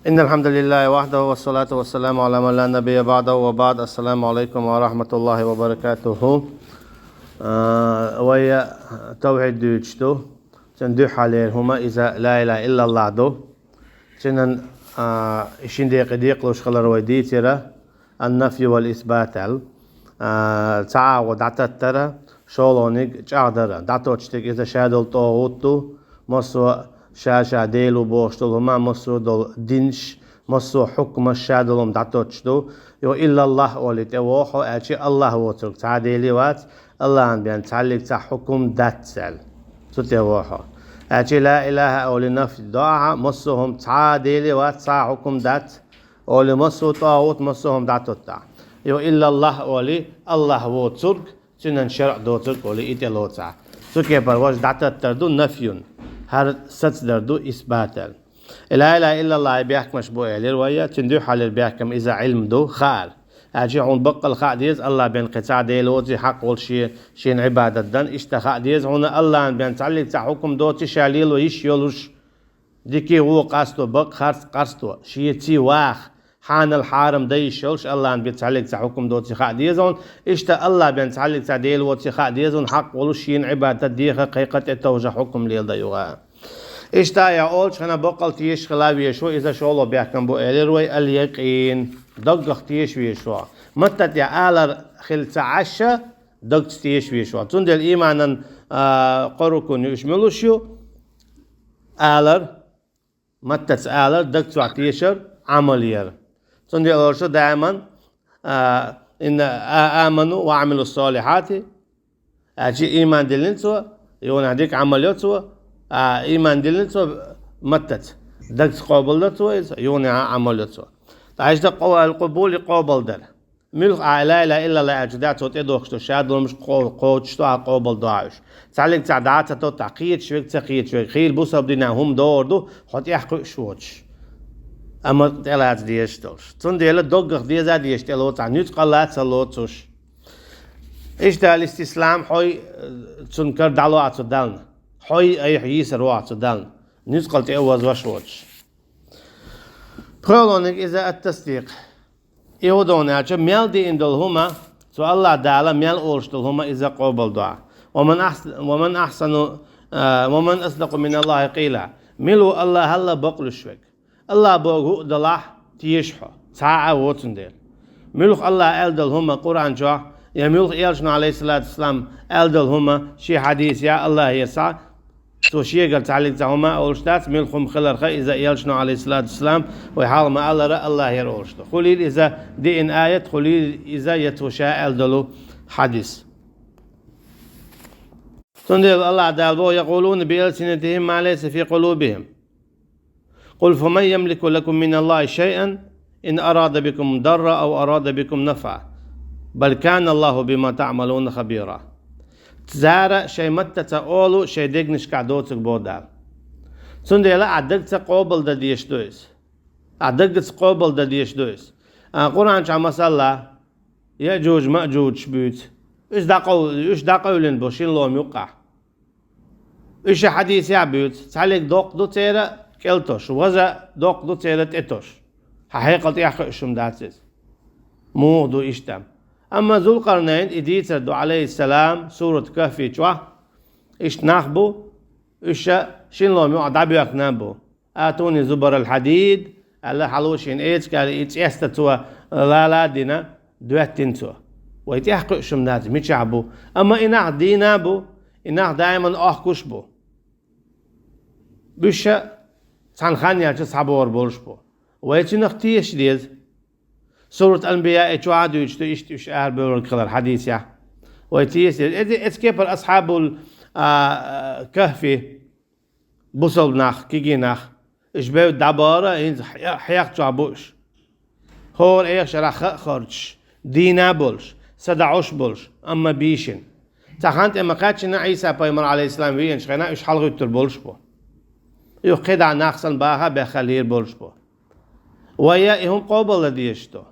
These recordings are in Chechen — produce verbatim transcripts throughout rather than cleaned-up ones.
إن الحمد لله وحده والصلاة والسلام على من لا نبي بعده وبعد. السلام عليكم ورحمة الله وبركاته. А, вай тавхьид дуьйцуш ду. Цуьнан дуьххьарлера хӀума иза ла илаха иллаллахӀ ду. Цуьнан, а, шин декъе декъалуш хилар вай дийцира, ан-нафью вал исбат аьлла. А, цхьа агӀо дӀататтара, шолгӀаниг чӀагӀдара. ДӀатоттуш дерг иза ша долу тӀагӀут ду, массо а ша-ша Дела ву бохуш долу хӀума, массо а долу динаш, массо а хьукмаш ша долу хӀума дӀатоттуш ду. Йо, иллаллахӀ олий тӀевогӀу хьо, аьлча АллахӀ воцург цхьа а Дела вац, АллахӀана бен цхьаллиг цхьа хьукум дац аьлла. Цу тӀе вохьо. Аьлча ла илаха олий нафь до ахьа, массо а хӀума цхьа а Дела вац, цхьа а хьукум дац, олий массо а тӀагӀут, массо а хӀума дӀатоттахь. Йо, иллаллахӀ олий, АллахӀ воцург, цуьнан шарӀ доцург олий, и тӀе лоцахь. Цу кепара важа дӀататтар ду нафьюн, хӀара сацдар ду исбатал. Ла илаха иллаллахӀ бехкамаш бу элира вай, цуьнан дуьххьарлера бехкам иза Ӏилма ду, хаар. Аьлча хьуна баккъал хаа деза, АллахӀ бен кхин цхьа Дела воций хьакъ волуш шен, шена Ӏибадат дан, иштта хаа деза хьуна, АллахӀана бен цхьаллиг цхьа хьукум доций ша лело йиш йолуш, дикий гӀо къасто, бакъ харц къасто, шеций ваха, хьанал хьарам дан йиш йолуш, АллахӀана бен цхьаллиг цхьа хьукум доций хаа деза хьуна, иштта АллахӀ бен цхьаллиг цхьа Дела воций хаа деза хьуна, хьакъ волуш шена Ӏибадат деха, кхайкха, тӀетовжа хьукум леладан юха. Иштта а олучу хана баккъал тешаш хила везаш ву, иза шолгӀа бехкам бу элира вай, ал-якъин, даггах тешаш везаш ву. Матта тӀе алар хила ца Ӏаш, дагца тешаш везаш ву. Цундела ийманан, а, кхо рукун ю, уьш муьлш ю? Алар, маттаца алар, дагца тешар, Ӏамал яр. Цундела олуш ду даиман, а, инна а-, аману ва Ӏамилу солихьати, аьлча ийман диллина цо, юханехь дика Ӏамал йо цо, а, ийман диллина цо маттаца. Дагца къобалдо цо иза, юханехь Ӏамал йо цо. ТӀаккха иштта къо-, ал-къубули къобалдар. Муьлха а ла илаха иллаллахӀ аьлча, да, цо тӀедохкуш ду шадолмаш кхо-, кхочуш ду, а къобалдо уьш. Цхьаллиг цхьа дӀа ца тоттахь, кхеташ верг, ца кхеташ верг, хийла бусалба динехь хӀума догӀур ду, хьо тӀехь кхуьуш воцуш. Амма тӀелаца дезаш долуш. Цундела доггах деза дезаш тӀелоцахь, нуьцкъала ца лоцуш. Иштта ал-истислам, хьой, э, цунна кара дӀалоацу Дална. Хьой айхьа йийсар вац цу Дална. Нуьцкъала тӀе а вазваш воцуш. ПхоьалгӀаниг иза ат-тасдикъ. И хӀун ду аьлча, мел деана долу хӀума, цу АллахӀ Дала мел олуш долу хӀума иза къобалдо. Ва ман ахс-, ва ман ахсану, а, ва ман асдакъу миналлахӀи къийла. Мила ву АллахӀал бакълуьйш верг? АллахӀ бохург хӀуъа далахь, теша хьо, цхьа а воцун дела. Муьлха АллахӀа аьлла долу хӀума Къуръан чохь, я муьлха элчано, Ӏалайхиссалату вассалам, аьлла долу хӀума шен хьадисехь, АллахӀера схьа, цо шегара цхьаллиг цхьа хӀума а олуш дац, муьлха хӀума хиларх иза элчано, Ӏалайхиссалату вассалам, вай хьалха ма-аллара, АллахӀера олуш ду. Хуьлийла иза деана аят, хуьлийла иза я цо ша аьлла долу хьадис. Цундела АллахӀ Дала боху: «Якъулуна би алсинатихим ма лайса фи къулубихим». «Къул фаман ямлику лакум миналлахи шайъан ин арада бикум дарра ав арада бикум нафъа. Бал кана Аллаху бима таъмалуна хабира». Цара шайн маттаца олу шайн дегнашкахь доцург боху Дала. Цундела ахь дагца къобалдан дезаш ду иза. Ахь дагца къобалдан дезаш ду иза. А Къуръан чохь масала, Яъжуж-Маъжужаш буьйцу. Уьш дӀакъов-, уьш дӀакъевлина бу шина лома юккъахь. Уьш а хьадисехь буьйцу, цхьаллиг доккха ду церан кӀел тош, важа доккха ду церан тӀе тош. Хьан хьекъал тӀехь кхуьуш хӀума дац иза. Муха ду иштта? Амма Зулкъарнайн и дийцар ду, Ӏалайхиссалам, сурат Кахфи чохь, иштта нах бу, уьш а шина лома юкъахь дӀабоьхкина бу. «Атуни зубарал хьадид», аьлла, хьало шена эца аьлла, и цӀеста цо лала а дина, доьттина цо. Вай тӀехь кхуьуш хӀума дац, мичахь бу? Амма и нах дийна бу, и нах даиман охкуш бу. Уьш а цхьана хан яьлча схьабогӀур болуш бу. Вай цуьнах теша деза. Сурат Анбияъ чохь а дуьйцуш ду, иштта уьш арабевлларг хилар хьадисехь. Вай теша деза. Эцу, эцу кепара асхьабул, а, а, кахфи, бусалба нах, кегий нах, уьш бевдда дӀабахара, хӀинца хье-, хьех чохь бу уьш. ХӀора эха шарахь ха а хоржуш, дийна а болуш, са дӀахьош болуш, амма бийшина. Цхьа хан тӀе ма-кхаьччина, Ӏийса-пайхамар, Ӏалайхиссалам, веанчу хенахь уьш хьалагӀуьттур болуш бу. Юха кхидӀа нах санна баха а баьхна лийр болуш бу. Вай а и хӀума къобалдан дезаш ду.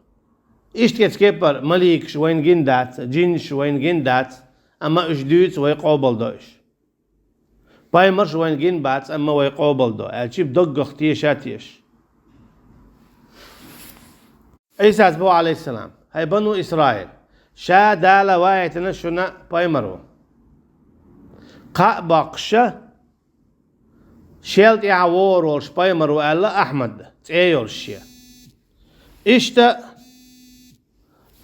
Иштта эцу кепара маликаш вайна гина дац, джинаш вайна гина дац, амма уьш дуьйцу, вай къобалдо уьш. Пайхамарш вайна гина бац, амма вай къобалдо, аьлча доггах теша а тешаш. Ӏийсас боху, Ӏалайхиссалам: «ХӀай, бану Исраил, ша Дала ваийтина шуна пайхамар ву. Кхаъ боккхуш ша, шел тӀаьхьа вогӀур волуш пайхамар ву», — аьлла Ахьмада, цӀе йолуш шен. Иштта,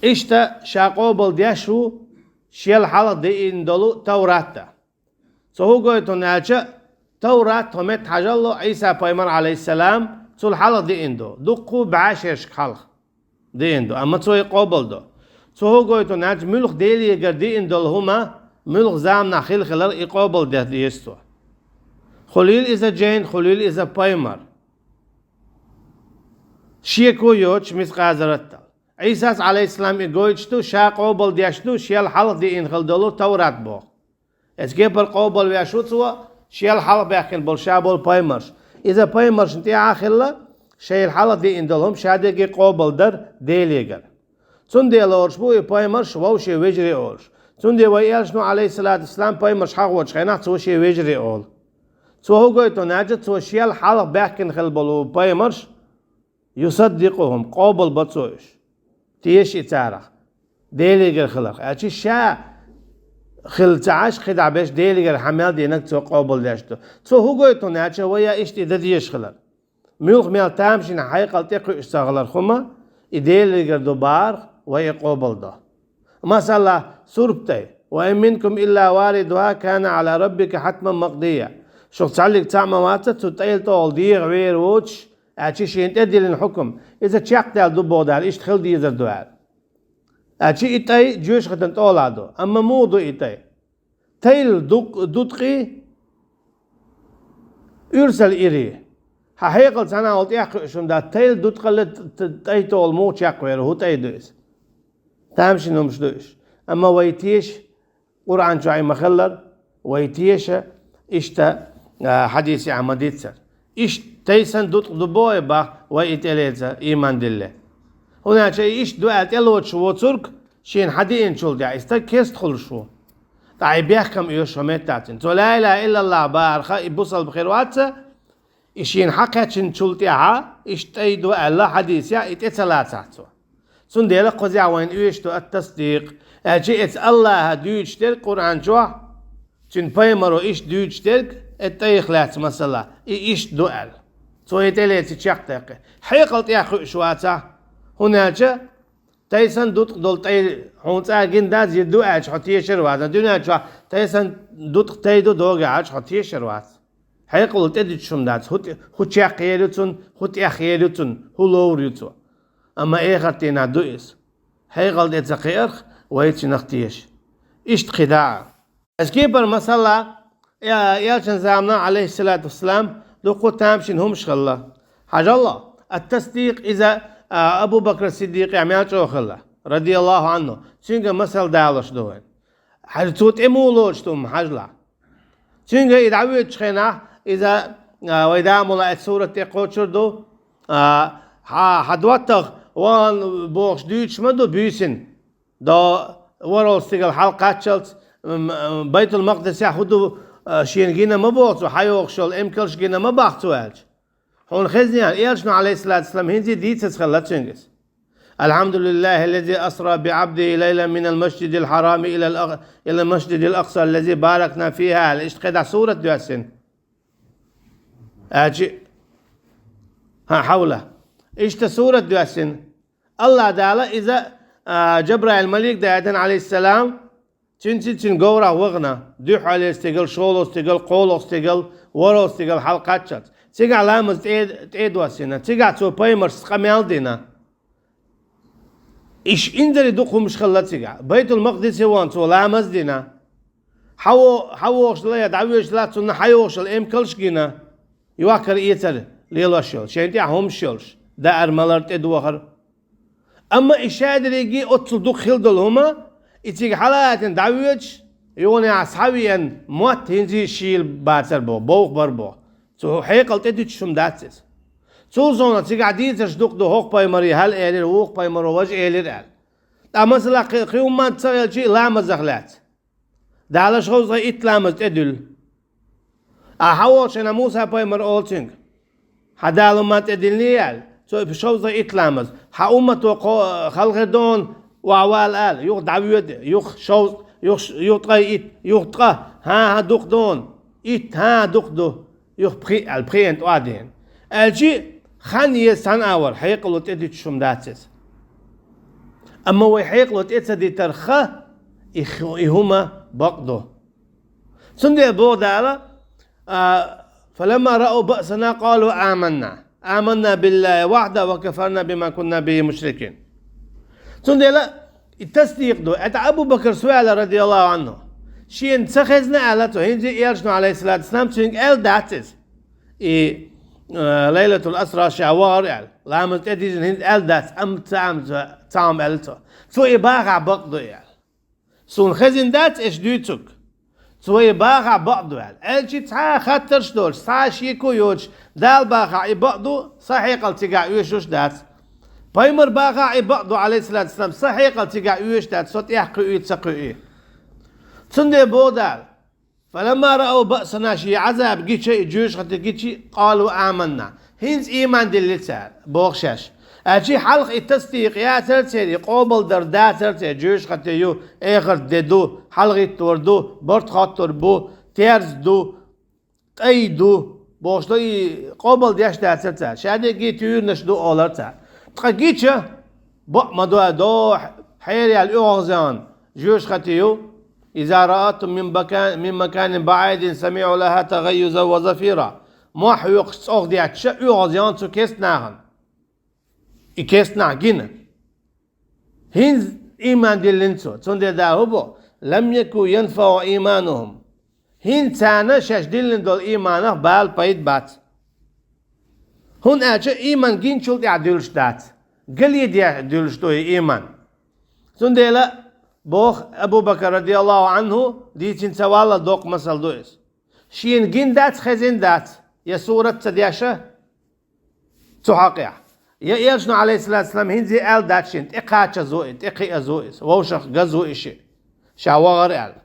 иштта ша къобал деш ву шел хьалха деана долу Таврат а. Цо хӀун гойту аьлча, Таврат, хӀокху метта хьажал, Ӏийса пайхамар, Ӏалайхиссалам, цул хьалха деана ду, дуккха а бӀешерашка хьалха деана ду, амма цо и къобал до. Цо хӀун гойту аьлча, муьлха Делегара деана долу хӀума, муьлха заманахь хилла хилар, и къобал де деза цо. Хуьлийла иза жайна, хуьлийла иза пайхамар. Шеко йоцуш, мискъазараттал. Ӏийсас, Ӏалайхиссалам, и гойтуш ду, ша къобал деш ду шел хьалха деана хилла долу Таврат боху. Эцу кепара къобал веш ву цо шел хьалха баьхкина болу ша болу пайхамарш. Иза пайхамаршна тӀаьхьа а хилла, шел хьалха деана долу хӀума ша дерриге къобал дар Делегара. Цундела лоруш бу и пайхамарш вовшийн вежарий олуш. Цундела вай элчано, Ӏалайхиссалату вассалам, пайхамарш хьахочу хенахь цо шен вежарий олу. Цо хӀун гойту аьлча, цо шел хьалха баьхкина хилла болу пайхамарш, юсаддикъухум, къобал бо цо уьш. Теша и царах, Делегара хиларх. Аьлча ша хилла ца Ӏаш, кхидӀа берш Делегара хьан мел динарг цо къобал деш ду. Цо хӀун гойту аьлча, вай а иштта и дан дезаш хилар. Муьлха мел тамашийна хьекъал тӀекхуьуш ца хилар хӀума, и Делегара ду бахарх, вай и къобал до. Масала, сурпа тӀай: «Ва ин минкум илла варидуха кана Ӏала раббика хьатман макъдийя». Шух цхьаллиг цхьаъ ма вац цу тӀайла тӀехула дегӀан вер воцуш, аьлча шена тӀедиллина хьукам, иза чекхдаьлла ду боху Дала, иштта хила дезар ду аьлла. Аьлча и тӀай жоьжахатин тӀехула ду, амма муха ду и тӀай? Тайла дукъ-, дуткъий, уьрсал ирий. Хьан хьекъал цхьана а волу тӀекхуьуш хӀума дац, тайла дуткъалла т-, т-, тӀай тӀехула муха чекхвер, хӀун тӀай ду иза? Тамашийна хӀумаш ду уьш. Амма вай теша, Къуръан чохь и ма-хиллара, вай теша, иштта, а, хьадисехь ма-дийццара. Иштта тайсан дуткъа ду боху бах, вай и тӀелеца, ийман дилле. ХӀунда аьлча и иштта ду аьлла тӀелоцуш воцург, шена хьан деанчул тӀаьхьа и стаг керста хуьлуш ву. ТӀаккха и бехкам оьшу хӀокху меттехь цуьнан. Цо ла илаха иллаллах бахарх и бусалба хир вац, и шена хьан кхаьчначул тӀаьхьа иштта тӀай ду аьлла хьадисехь и тӀе ца лацахь цо. Цундела кхузахь вайна оьшуш ду ат-тасдикъ, аьлча эца Аллаха дуьйцуш дерг Къуръан чохь, цуьнан пайхамаро иштта дуьйцуш дерг, эца тӀайх лаьцна масала, и иштта ду аьлла. Цо и тӀелеца чекхдаккха. Хьекъал тӀехь хуьуш вацахь, хӀунда аьлча тайсан дуткъа долу тӀай хьуна цкъа гина дац, и ду аьлча хьо тешар вац. Дуьнен чохь тайсан дуткъа тӀай ду догахь аьлча хьо тешар вац. Хьекъал тӀедуьтуш хӀума дац, хӀу тӀе-, хӀу чекхъер ю цунна, хӀу тӀехъер ю цунна, хӀу ловр ю цо. Амма эхарт дийнахь ду иза. Хьекъал тӀе ца кхиарх, вай цуьнах теша. Иштта кхидӀа а. Эцу кепара масала, э, элчан заманахь, Ӏалайхиссалату вассалам, дуккха тамашийна хӀумаш хилла. Хьажал, ат-тасдикъ иза, а, Абу Бакр Сиддикъехь мел чӀогӀа хилла, радияллаху Ӏанху. Цуьнга масал далош ду вайн. Хьажа цо тӀе муха лоцуш ду хӀума хьажал. Цуьнга и дӀавоьдучу хенахь, иза, а, вай да мула эцу сурат тӀе кхочур ду, а, хьа-, хьан доттагӀа вахана бохуш дуьйцуш ма ду буьйсина. До ворхӀалгӀа стигала хьалакхаччалц, м, м, Байтул-Макъдисехь хӀун ду, а, шена гина ма боху цо, хьайогӀуш йолу эмкалш гина ма боху цо аьлча. Хьуна хезний аьлла, элчано, Ӏалайхиссалату вассалам, хӀинца а дийцаза хилла цуьнга иза. «Алхьамдулиллахиллази асра би Ӏабдихи лайлан минал масжидил хьарами илал ах-, илал масжидил акъса ллази баракна фихи», аьлла, иштта кхидӀа сурат доьссина. Аьлча, хьан хьавла. Иштта сурат доьссина. Аллах Дала иза, а, Джабраил малик даьтина, Ӏалайхиссалам, цуьнца цуьнан говрахь вахана, дуьххьарлера стигала, шолгӀа стигала, кхоалгӀа стигала, ворхӀалгӀа стигала хьалакхаччалц. Цигахь ламаз тӀе-, тӀе а доссийна, цигахь цо пайхамаршца къамел а дина. Иштта инзаре дукха хӀумаш хилла цигахь. Байтул-Макъдисе вахана цо ламаз а дина. Хьан во-, хьан вогӀуш лайа дӀавоьдуш лац цунна, хьайогӀуш йолу эмкалш а гина. Йохкар-эцар лелош йолу, шайна тӀехь хӀумаш йолуш, даар-малар, тӀедохар. Амма и ша дерриге оццул дукха хилла долу хӀума, и цига хьалаатина дӀавоьдуш, юханехьа схьавеана мотт хӀинца а шийла бацар боху, бовха бар боху. Цо хьекъал тӀедуьтуш хӀума дац иза. Цул совнаха цигахь дийцарш дукха ду, хӀокху пайхамаре хӀара элира, вукху пайхамаро важа элира аьлла. Ткъа масала кхи-, кхин хӀумма ца хилча а ламазах лаьцна. Дала шовзткъе итт ламаз тӀедуьллу. Ахьа хьан волчу хенахь Муса-пайхамар олу цуьнга: «Хьан Дала хӀумма тӀедиллиний?» — аьлла. Цо шовзткъа итт ламаз. Хьан уммато кхо-, хала хир дона, охьавала ала. Юха дӀавоьду, юха шовзткъа, юха ш-, юха ткъе итт, юха ткъа. ХӀан-хӀа, дукха дона. Итт, хӀан, дукха ду. Юха пхиъ аьлла, пхиъна тӀоа дена. Аьлчи, хан еза цхьана агӀор, хьекъало тӀедуьтуш хӀума дац иза. Амма вай хьекъало тӀе ца дитарх, и ху-, и хӀума бакъ ду. Цундела боху Дала, а, «فلما رأوا بأسنا قالوا آمنا. آمنا بالله وحده وكفرنا بما كنا به مشركين». Цундела и тасдикъ ду. ХӀаьта Абу Бакр схьаваьлла, радияллаху Ӏанху. Шена ца хезна аьлла цо, хӀинца а Элчано, Ӏалайхиссалату вассалам, цуьнга аьлла дац иза. И, э, Лайлатул Асра ша вахара аьлла. Ламаз тӀедижина хӀинца аьлла дац, амма ца, амма ца, ца хӀума аьлла цо. Цо и бахахь бакъ ду и аьлла. Суна хезна дац, аша дуьйцург. Цо и бахахь бакъ ду аьлла. Аьлчи цхьа а хаттарш доцуш, цхьа а шеко йоцуш, Дала бахахь и бакъ ду, сан хьекъал цигахь оьшуш дац. Пайхамар бахахь и бакъ ду, Ӏалайхиссалату вассалам, сан хьекъал цигахь оьшуш дац, со тӀехь кхуьуий, ца кхуьуий. Цундела боху Дала: «فلما رأوا بأسنا», шен Ӏазаб гича, и жоьжахати гичи, «قالوا آمنا». ХӀинца ийман диллира цара, боху шаьш. Аьлчи хьалха и тасдикъ яцара церан, и къобалдар дацара церан, жоьжахати ю, эхарт де ду, хьалагӀиттор ду, барт хоттур бу, терза ду, къай ду, бохуш ду, и къобал деш дацара цара. Шадерриге туьйранаш ду олара цара. Ткъа гича, бакъ ма ду, до хьераяьлла оьгӀазъяьнна жоьжахати ю. «إذا رأتهم من بكا-، من مكان بعيد سمعوا لها تغيظا وزفيرا». Мохь хьоькхуш цӀогӀа детташ, оьгӀазъяьнна цу кестнахана. И кестнах гина. ХӀинца ийман диллина цо. Цундела Дала хӀун боху: «لم يكن ينفعهم إيمانهم». ХӀинца царна шаьш диллина долу ийманах бала пайда бац. ХӀунда аьлча ийман гинчул тӀаьхьа дуьллуш дац. Гали де дуьллуш ду и ийман. Цундела боху Абу Бакр, радияллаху Ӏанху, дийцина ца валлал доккха масал ду иза. Шена гина дац, хезна дац, я сурат ца деша, цу хьокъехь. Я Элчано, Ӏалайхиссалату вассалам, хӀинца а аьлла дац шена, тӀекхачазо и, тӀекхиазо иза, вовшах газо и шиъ, ша вахара аьлла.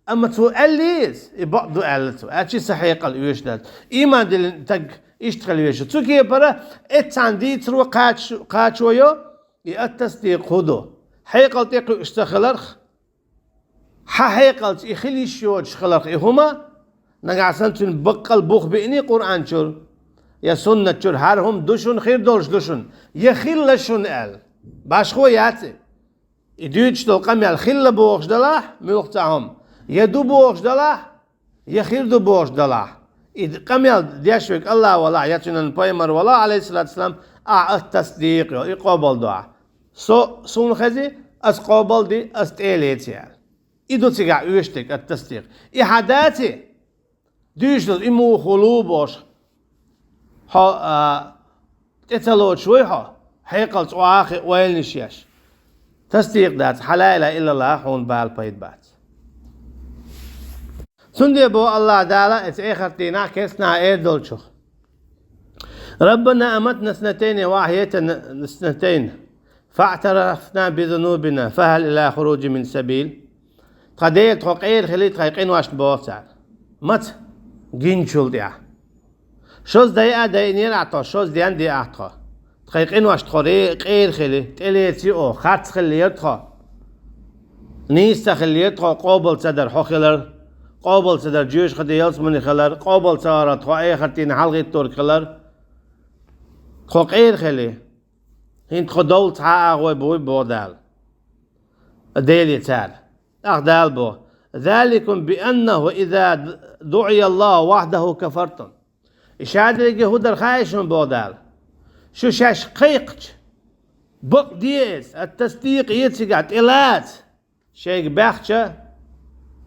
Амма цо аьллий иза, и бакъ ду аьлла цо, аьлчи сан хьекъал оьшуш дац. Ийман диллина стаг иштта хила веза. Цу кепара, эццахь дийцаро кхачо, кхачо йо, и ат-тасдикъ хӀун ду? Хьекъал тӀекхуьуш ца хиларх, хьан хьекъалца и хила йиш йоцуш хиларх и хӀума, нагахь санна цуьнан баккъал бух биъний Къуръан чуьра, я суннат чуьра, хӀара хӀума ду шуна, хир долуш ду шуна, я хилла шуна аьлла. Башхо яц и. И дуьйцуш долу къамел хилла бохуш далахь, муьлхха цхьа хӀума, я ду бохуш далахь, я хир ду бохуш далахь, и къамел деш верг АллахӀ валахь, я цуьнан пайхамар валахь, Ӏалайхиссалату вассалам, ахь ат-тасдикъ йо, и къобал до ахь. Со, суна хези, ас къобал ди, ас тӀе а леци аьлла. И ду цигахь оьшуш дерг ат-тасдикъ. И хьан даци, дуьйцуш долу и муха лу бохуш. Хьо, а, тӀе ца лоцуш вуй хьо, хьекъалца охьа а хи ойланаш еш. Тасдикъ дац, хьан ла илаха иллаллахь хьуна бала пайда бац. Цундела боху АллахӀ Дала, эца эхарт дийнахь кестнахь эр долчух: «ربنا أمتنا اثنتين وأحييتنا اثنتين فاعترفنا بذنوبنا فهل إلى خروج من سبيل». Тхан Дела, тхо къера хили тхайн къиношна боху цара. Маца? Гинчул тӀаьхьа. Шозза дайа а дайинера ахь тхо, шозза ден а де ахь тхо. Тхайн къиношна тхо ре-, къера хили, тӀелеци оха, харц хиллера тхо. Нийса ца хиллера тхо къобал ца дар хьо хилар, къобал ца дар жоьжахати ялсамани хилар, къобал ца дар тхо эхарт дийнахь хьалагӀиттург хилар. Тхо къера хили. ХӀинца тхо довла цхьа а агӀой бу вай боху Дала. Деле цара. ТӀаккха Дала боху: «ذلكم بأنه إذا دعي الله وحده كفرتم». И шадерриге хӀун дара хаьий шуна боху Дала? Шу шаьш кхайкхича, бакъ де иза, ат-тасдикъ е цигахь, тӀелаца. Шайга баьхча,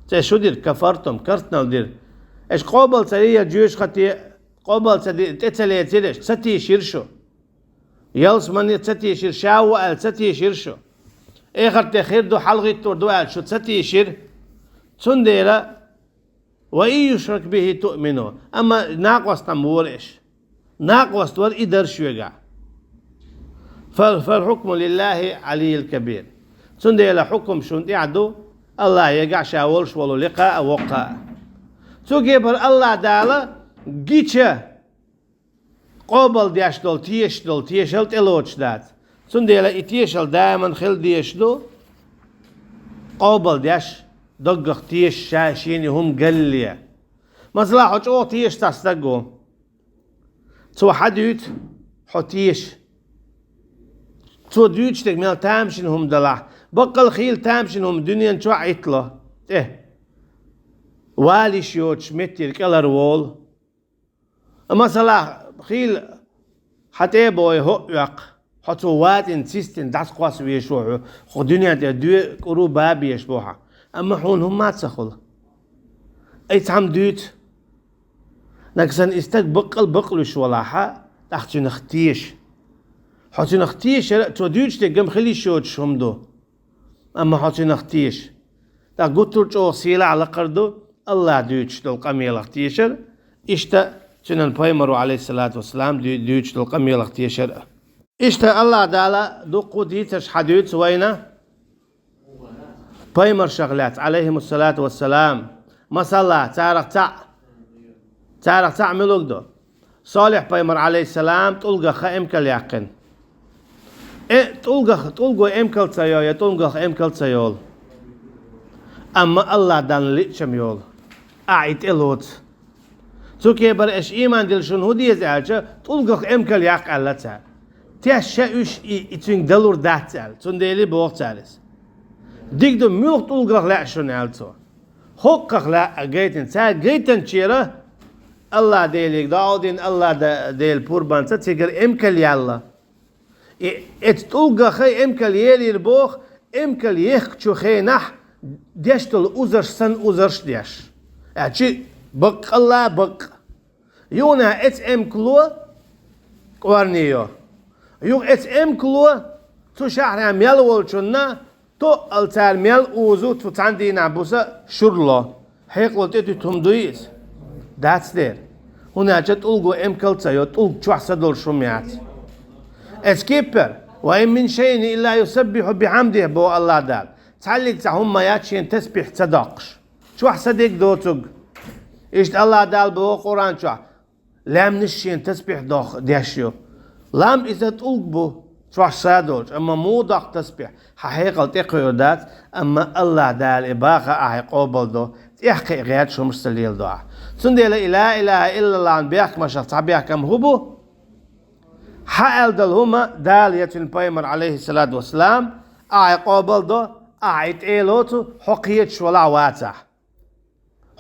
цӀе шу дира, кафартум, картнал дира. Аша къобал ца дира, жоьжахати къобал ца ди-, тӀе ца лецира аша, ца тийшира шу. Ялсамани ца тийшира, ша ву аьлла ца тийшира шу. Эхарт де хир ду, хьалагӀиттур ду аьлла шу ца тийшира. Цундела, «وإن يشرك به تؤمنوا». Амма накъост ма вора аша. Накъост вара и дара шуьгахь. «فال-، فالحكم لله العلي الكبير». Цундела хьукум шуна тӀехь ду, АллахӀегахь, ша волуш волу лекха а, воккха а. Цу кепара АллахӀ Дала гича, къобалдеш долу, тешаш долу тешал тӀелоцуш дац. Цундела и тешал даиман хила дезаш ду, къобалдеш, даггах тешаш, ша шена хӀума галле. Масала, хьо чӀогӀа тешаш цхьа стаг ву. Цо хьадуьйцу, хьо теша. Цо дуьйцуш дерг мел тамашийна хӀума далахь, баккъал хийла тамашийна хӀума дуьнен чохь Ӏиттало тӀе. Вала йиш йоцуш меттера кӀелхьарволу. Масала, хийла хьан тӀе а бохий хӀоъ оьккху, хьо цо вацӀина, цистина дӀасакхосса везаш ву хьо, хӀокху дуьнен тӀе доь, кӀур, ба безаш бу хьан. Амма хьуна хӀумма а ца хуьлу. Ай, цхьамма дуьйцу. Нагахь санна и стаг баккъал бакълуьйш валахь, тӀаккха цуьнах теша. Хьо цуьнах тешар а, цо дуьйцуш дерг а хила йиш йоцуш хӀума ду. Амма хьо цуьнах теша. ТӀаккха гуттар а чӀогӀа сийлахь а лакхара ду АллахӀа дуьйцуш долу къамелах тешар, иштта цуьнан пайхамаро, Ӏалайхиссалату вассалам, дуьй-, дуьйцуш долу къамелах тешар а. Иштта АллахӀа Дала дуккха а дийцарш хьадуьйцу вайна пайхамаршах лаьцна, Ӏалайхимуссалату вассалам. Масала, царах цхьаъ, царах цхьаъ муьлург ду? Солихь-пайхамар, Ӏалайхиссалам, тӀулгах эмкал яьккхина. Э, тӀулгах, тӀулго эмкал ца йо, я тӀулгах эмкал ца йолу. Амма АллахӀа Далла лиъчам йолу. Ахь и тӀелоцу. Цу кепара аша ийман дилла шуна хӀун деза аьлча, тӀулгах эмкал яккха аьлла цара. Тешна уьш и, и цуьнга далур дац аьлла, цундела боху цара иза. Дика ду, муьлха тӀулгах лаьа шуна аьлла цо. ХӀокхах лаьа гайтина. Цара гайтинчера АллахӀ Делига доӀа дина, АллахӀ Де-, Делан пурбанца цигара эмкал яьлла. И, эцу тӀулгах эмкал елийла боху, эмкал ехкачу хенахь деш долу узарш санна узарш деш. Аьлча баккъалла баккъа. Юха эцу эмкало кӀорни йо. Юха эцу эмкало цу шахьарехь мел волчунна тоъал цара мел узу цу цхьана дийнахь буса шура ло. Хьекъало тӀетуьту хӀума дуй иза? Дац дера. ХӀунда аьлча тӀулго эмкал ца йо, тӀулг чохь са долуш хӀума яц. Эцу кепара: «Ва ин мин шайин илла юсаббиху бихьамдихи», боху АллахӀ Дала. Цхьаллиг цхьа хӀума ма яц шен тасбихь ца доккхуш. Чохь са дерг доцург. Иштта АллахӀ Дала боху Къуръан чохь: «Лаьмнаш шен тасбихь дох-, деш ю». Лам иза тӀулг бу, чохь са долчу, амма муха доккху тасбихь, хьан хьекъал тӀекхуьур дац, амма АллахӀ Дала и баха ахьа къобал до, тӀехкхиа гӀерташ хӀумаш ца леладо ахьа. Цундела и ла илаха иллаллахӀан бехкамашах цхьа бехкам хӀун бу? Хьан аьлла долу хӀума Дала я цуьнан пайхамар, Ӏалайхиссалату вассалам, ахьа къобал до, ахьа и тӀе лоцу, хьо кхеташ валахь вацахь.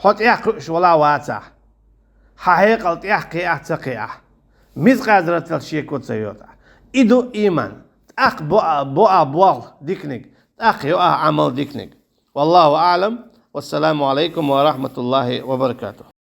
Хьо тӀехкхуьуш валахь вацахь. Хьан хьекъал тӀехкхиахь ца кхиахь. Мизкъазратал шеко ца йоцахь. И ду ийман. ТӀаккха бо а, бо а болх диканиг. ТӀаккха йо а Ӏамал диканиг. Валлаху аӀлам. Вассаламу Ӏалайкум ва рахматуллахи ва баракатух.